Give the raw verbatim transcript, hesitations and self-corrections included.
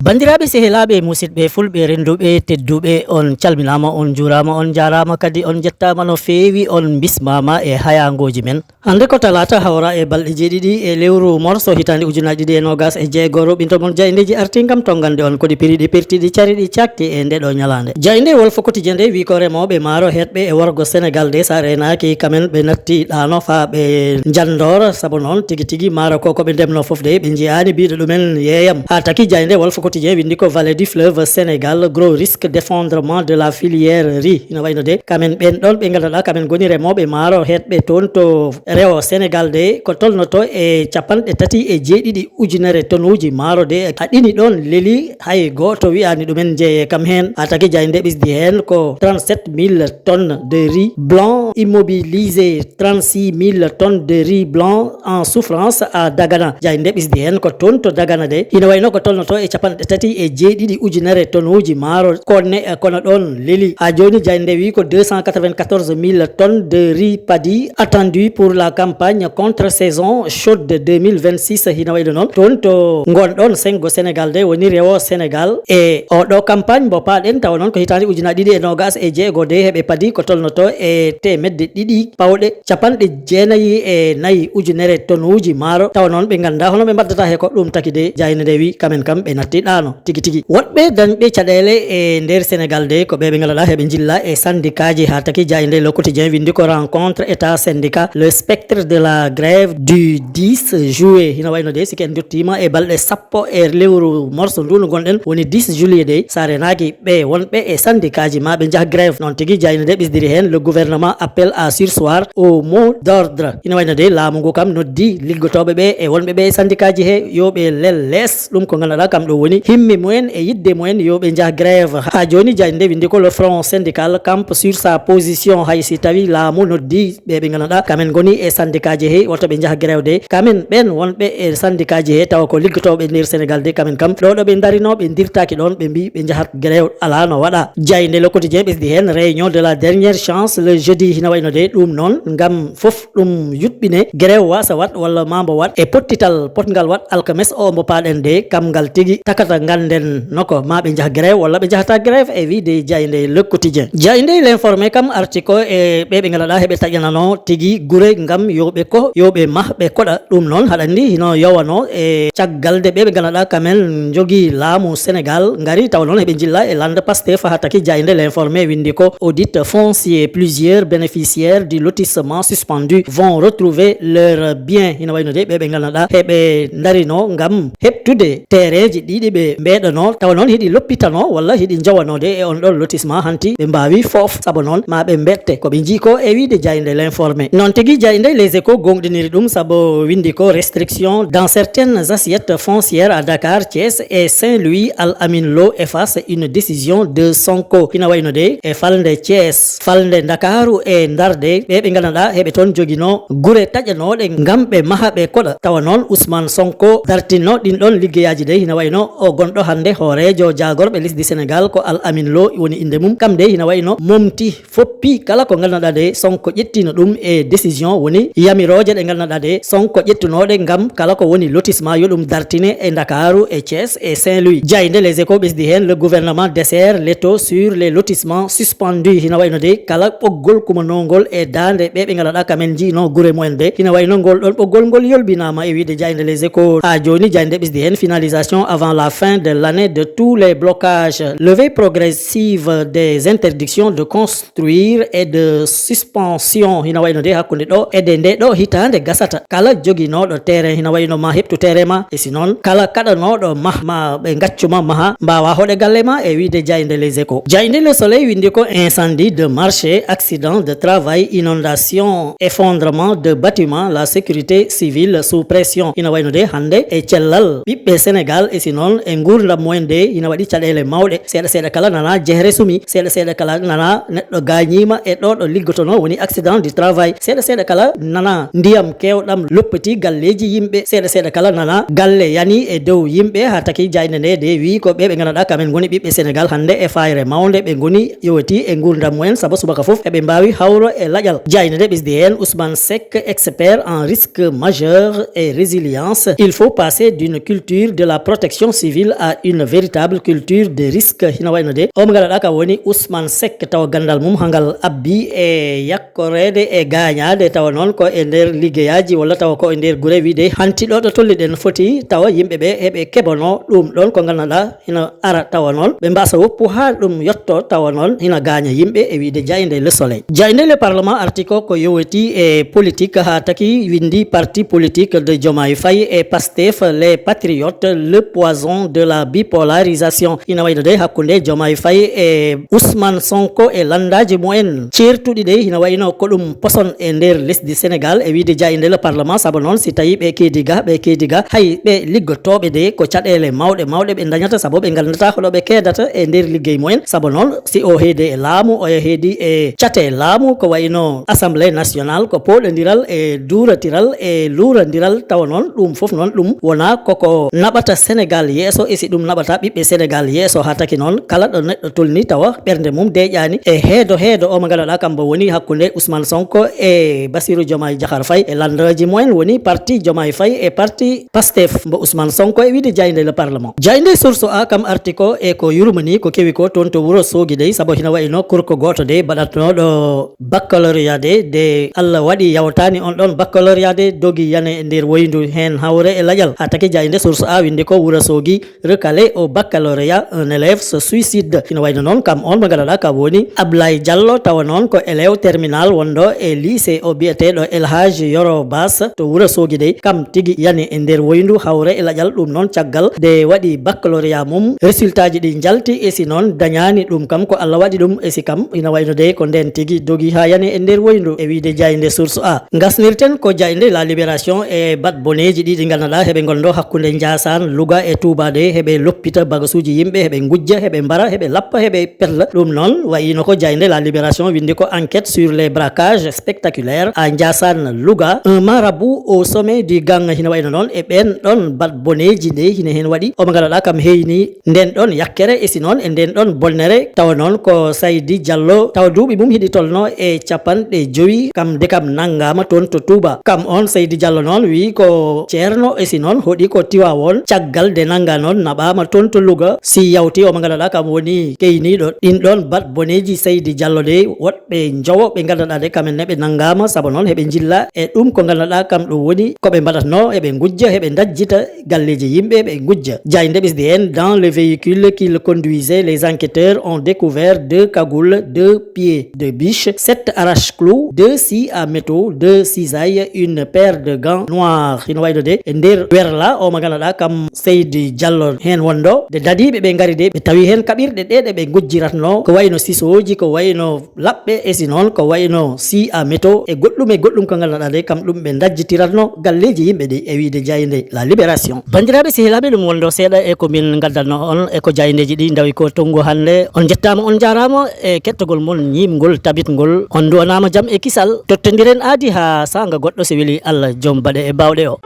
Banndiraaɓe, sehilaaɓe e musidɓe fulɓe rennduɓe tedduɓe, on calminaama, on njuuraama, on njaaraama kadi, on njettaama no feewi, on mbismaama e hayaangooji men. Hannde ko talaata, hawra e balɗe jeeɗiɗi e lewru morso hitaande ujunaaji ɗiɗi e noogaas e jeego, roɓinto mon jaayndeeji artii ngam tonngande on ko ɗi piriɗi, pirtiɗi, cariɗi, cakki e nde ɗo ñalaande. Jaaynde Walf Quotidien nde wi ko remooɓe maaro heɗɓe e worgo Senegal de, so a reenaaki, kamen ɓe natti ɗaano faa ɓe njanndoor, sabu noon tigi tigi maaro ko ko ɓe ndemno fof de, ɓe njiyaani biiɗo ɗumen yeeyam. Haa taki jaaynde Walf Quotidien winndi ko vallée du fleuve Sénégal, gros risque d'effondrement de la filière riz. Ina wayno de, kamen ɓen ɗon ɓe ngannduɗaa, kamen ngoni remooɓe maaro heɗɓe toon to rewo Senegal de, ko tolnoto e capanɗe tati e jeeɗiɗi ujunere tonuuji maaro de, a ɗini ɗon leli, hay gooto wiyaani ɗumen jeeye kam heen. Haa taki jaaynde ɓisdi heen ko trente-sept mille tonnes de riz blanc immobilisé, trente-six mille tonnes de riz blanc en souffrance à Dagana. Jaaynde ɓisdi heen ko toon to Dagana de, ina wayno ko tolnoto e capanɗe tati e jeeɗiɗi ujunere tonuuji maaro konne, kono ɗon leli. Haa jooni jaaynde wi ko deux cent quatre-vingt-quatorze mille tonnes de riz paddy attendu pour la campagne contre-saison chaude deux mille vingt-six. Ina wayno noon toon to ngon ɗon senngo Senegal de, woni rewo Senegal, e oɗo campagne mbo paaɗen, tawa noon ko hitaande ujunaaji ɗiɗi e noogaas e jeego de, heɓe paddy ko tolnoto e teemedde ɗiɗi pawɗe capanɗe jeenayi e nayi ujunere tonuuji maaro, tawa noon ɓe nganndaa hono ɓe mbaddata he ko. Ɗum taki de, jaaynde nde wi kamen kam ɓe natti ɗaano tigi tigi. Woɗɓe dañɓe caɗeele e nder Senegal de, ko ɓe ɓe ngannduɗaa heɓe njilla e sandikaaji. Haa taki jaaynde Le Quotidien winndi ko rencontre état syndicat, le spectre de la grève du dix juillet. Ina wayno de, sike en nduttiima e balɗe sappo e lewru morso ndu no ngonɗen, woni dix juillet de, so a reenaaki ɓe wonɓe e sandikaaji ma ɓe njah grève. Noon tigi jaaynde nde ɓisdiri heen, le gouvernement appelle à surseoir au mot d'ordre. Ina wayno de laamu ngu kam noddi liggotooɓe ɓe e wonɓe ɓe e sandikaaji he yo ɓe lel lees. Ɗum ko ngannduɗaa kam ɗo woni himme mumen e yiɗde mumen yo ɓe njah grève. Haa jooni jaaynde nde winndi ko le front syndical campe sur sa position. Hay si tawi laamu noddi ɓe ɓe ngannduɗaa kamen ngoni e sandikaaji he woto ɓe njah grève de, kamen ɓen wonɓe e sandikaaji he tawa ko liggotooɓe nder Senegal de, kamen kam ɗo ɗo ɓe ndarino ɓe ndirtaaki ɗoon, ɓe mbi ɓe njahat grève alaa no waɗa. Jaaynde Le Quotidien ɓesdi heen réunion de la dernière chance le jeudi. Hina wayno de ɗum noon ngam fof ɗum yuɓɓine, grève wasa waɗ walla ma mbo waɗ e pottital potngal waɗ alkames o mbo paaɗen de, kam ngal tigi takata ngannden no ko ma ɓe njah grève walla ɓe njahata grève e wiide jaaynde Le Quotidien. Jaaynde L'Informé kam arti ko e ɓe ɓe ngannduɗaa heɓe taƴanano tigi gure ngam yo ɓe ko, yo ɓe mah ɓe koɗa. Ɗum noon haɗa anndi hino yowano e caggal nde ɓe ɓe ngannduɗaa kamen njogii laamu Senegal ngari, tawa noon heɓe njilla e lande Pastef. Haa taki jaaynde L'Informé winndi ko audit foncier, plusieurs bénéficiaires du lotissement suspendu vont retrouver leur bien. Hina wayno de ɓe ɓe ngannduɗaa heɓe ndarino ngam heɓtude tereeji ɗiɗi ɓe mbeɗano, tawa noon hiɗi loppitano walla hiɗi njowanode e on ɗon lotissement, hanti ɓe mbaawi fof, sabu noon ma ɓe mbette. Ko ɓe njii ko e wiide jaaynde L'Informé. Noon tigi jaaynde Les Échos gonɗiniri ɗum, sabu winndi ko restriction dans certaines assiettes foncières à Dakar, Thiès et Saint-Louis, Al Amin Lo efface une décision de Sonko. Hina wayno de e falnde Thiès, falnde Ndakaaru e Ndar de, ɓe ɓe ngannduɗaa heɓe toon jogino gure taƴanooɗe ngam ɓe maha ɓe koɗa. Tawa noon Ousmane Sonko dartinno ɗin ɗon liggeyaaji de, hina wayno o gonɗo hannde hooreejo jaagorɓe lesdi Senegal ko Al Amin Lo woni innde mum. Kam de hina wayno momti foppi kala ko ngannduɗaa de Sonko ƴettino ɗum e décision, woni yamirooje ɗe ngannduɗaa de Sonko ƴettunooɗe ngam kala ko woni lotissement yo ɗum dartine e Ndakaaru e Thiès e Saint-Louis. Jaaynde Les Échos ɓesdi heen, le gouvernement desserre l'étau sur les lotissements suspendus. Hina wayno de kala ɓoggol kumanongol e daande ɓe ɓe ngannduɗaa kamen njiino gure mumen de, hina wayno ngol ɗon ɓoggol ngol yolbinaama e wiide jaaynde Les Échos. Haa jooni jaaynde ɓesdi heen, finalisation avant la fin de l'année de tous les blocages, levée progressive des interdictions de construire et de suspension. Hina wayno de hakkunde ɗo e de nde ɗo hitaande gasata, kala joginooɗo terrain hina wayno ma heɓtu terrain ma, e si noon kala kaɗanooɗo mah ma ɓe ngaccu ma maha, mbaawa hoɗe galle ma e wiide jaaynde Les Échos. Jaaynde Le Soleil winndi ko incendie de marché, accident de travail, inondation, effondrement de bâtiment, la sécurité civile sous pression. Hina wayno de hannde e cellal ɓiɓɓe Senegal e si noon e nguurndam mumen de, ina waɗi caɗeele mawɗe. Seeɗa seeɗa kala nana jehre sumi, seeɗa seeɗa kala nana neɗɗo gaañiima e ɗo ɗo liggotonoo, woni accident du travail. Seeɗa seeɗa kala nana ndiyam keewɗam loppiti galleeji yimɓe. Seeɗa seeɗa kala nana galle yani e dow yimɓe, haa taki jaaynde nde de wi ko ɓe ɓe ngannduɗaa kamen ngoni ɓiɓɓe Senegaal hannde e faayre mawnde, ɓe ngoni yowti e nguurndam mumen, sabu subaka fof eɓe mbaawi hawro e laƴal. Jaaynde nde ɓesdi heen Ousmane Seck, expert en risque majeur et résilience. Il faut passer d'une culture de la protection civile à une véritable culture de risque. Hina wayno de, o mo ngannduɗaa ka woni Ousmane Seck, tawa ganndal mum hangal abbi e yakkoreede e gaañaade, tawa noon ko e nder liggeyaaji walla tawa ko e nder gure, wiide hanti ɗo ɗo tolniɗen foti tawa yimɓe ɓe heɓe kebono ɗum ɗon ko ngannduɗaa hina ara tawa noon ɓe mbasa woppu haa ɗum yetto tawa noon hina gaaña yimɓe, e wiide jaaynde Le Soleil. Jaaynde Le Parlement arti ko ko yowiti e politique, haa taki winndi parti politique de Diomaye Faye et Pastef, les patriotes, le poison de la bipolarisation. Ina wayno de hakkunde Diomaye Faye e Ousmane Sonko e lanndaaji mumen ceertuɗi de, ina wayno ko ɗum poson e nder lesdi Senegaal, e wiide jaaynde Le Parlement. Sabu noon, si tawii ɓe keedi ga, ɓe keedi ga, hay ɓe liggotooɓe de ko caɗeele mawɗe mawɗe ɓe ndañata, sabu ɓe nganndataa hoɗo ɓe keedata e nder liggey mumen. Sabu noon, si o heedi e laamu, oya heedi e cate laamu, ko wayno Assemblée nationale, ko pooɗondiral e duuratiral e luurandiral, tawa noon ɗum fof noon ɗum wonaa koko naɓata Senegaal yeeso, e si ɗum naɓata ɓiɓɓe Senegaal yeeso, haa taki noon kala ɗo neɗɗo tolni tawa ɓernde mum deeƴaani e heedo heedo o mo ngannduɗaa kam mbo woni hakkunde Ousmane Sonko e Bassirou Diomaye Diakhar Faye e lanndaaji mumen woni parti Diomaye Faye e parti Pastef mbo Ousmane Sonko, e wiide jaaynde Le Parlement. Jaaynde Source A kam arti ko e ko yurmini ko kewi ko toon to Wuro Soogi dey, sabu hina wayno kurko gooto dey baɗatnooɗo baccalauréat de, de Allah waɗi yawtaani on ɗon baccalauréat de, dogi yani e nder woyndu heen hawre e laƴal. Haa taki jaaynde Source A winndi ko Wuro Soogi, recalé au baccalauréat, un élève se suicide. Hina wayno noon kam on mo ngannduɗaa kam woni Ablaye Diallo, tawa noon ko élève terminal wonɗo e lycée o biyeteeɗo El Hadj Yoro Bass to Wuro Soogi dey, kam tigi yani e nder woyndu hawre e laƴal. Ɗum noon caggal de waɗi baccalauréat mum, résultat ji ɗi njalti, e si noon dañaani ɗum kam ko Allah waɗi ɗum, e si kam ina wayno de ko ndeen tigi dogi haa yani e nder woyndu, e wiide jaaynde Source A. Ngasnirten ko jaaynde La Libération e bat boneeji ɗi ɗi ngannduɗaa heɓe ngonɗo hakkunde Njaasaan, Louga e Touba de, heɓe loppita bagasuuji yimɓe, heɓe ngujja, heɓe mbara, heɓe lappa, heɓe pella. Ɗum noon wayino ko jaaynde La Libération winndi ko enquête sur les braquages spectaculaires à Njaasaan, Louga. Un marabout au sommet du gang, hina wayno noon e ɓeen ɗon bat boneeji de, hina heen waɗi o mo ngannduɗaa kam heyni ndeen ɗon yakkere, e si noon e ndeen ɗon bonnere, tawa noon ko Saydi Diallo, tawa duuɓi mum hiɗi tolno e capanɗe jowi, kam de kam nanngaama toon to Touba. Kam on Saydi Diallo noon wiyi ko ceerno, e si noon hoɗi ko Tiwaawoon, caggal de nannga noon naɓaama toon to Louga. Si yawti o mo ngannduɗaa kam woni keyniiɗo ɗin ɗon bat boneeji Saydi Diallo de, woɗɓe njowo ɓe ngannduɗaa de kamen ne ɓe nanngaama, sabu noon heɓe njilla e ɗum ko ngannduɗaa kam ɗum woni ko ɓe mbaɗatnoo, heɓe ngujja, heɓe ndajjita galleeji yimɓe ɓe ngujja. Jaaynde ɓesdi heen, dans le véhicule qu'il conduisait, les enquêteurs ont découvert deux cagoules, deux pieds de biche, sept arrache-clous, deux scies à métaux, deux cisailles, une paire de gants noirs. Hino wayno de e nder werla o mo ngannduɗaa kam Seydi Diallo heen wonɗo. Nde dadiiɓe ɓe ngari de, ɓe tawi heen kaɓirɗe ɗe ɗe ɓe ngujjiratnoo, ko wayno sisooji, ko wayno laɓɓe, e si noon ko wayno scie à métaux e goɗɗum e goɗɗum ko ngannduɗaa de kam ɗum ɓe ndajjitiratno galleeji yimɓe ɗi, e wiyde jaaynde La Libération. Banndiraaɓe sehilaaɓe, ɗum wonɗo seeɗa e ko min ngaddanno on e ko jaayndeeji ɗi ndawi ko tonngu hannde. On njettaama, on njaaraama e kettagol mon, ñiiɓgol, tabitgol. On nduwanaama jam e kisal. Tottondiren aadi haa saanga goɗɗo, so weli Allah, joom baɗe e baawɗe o.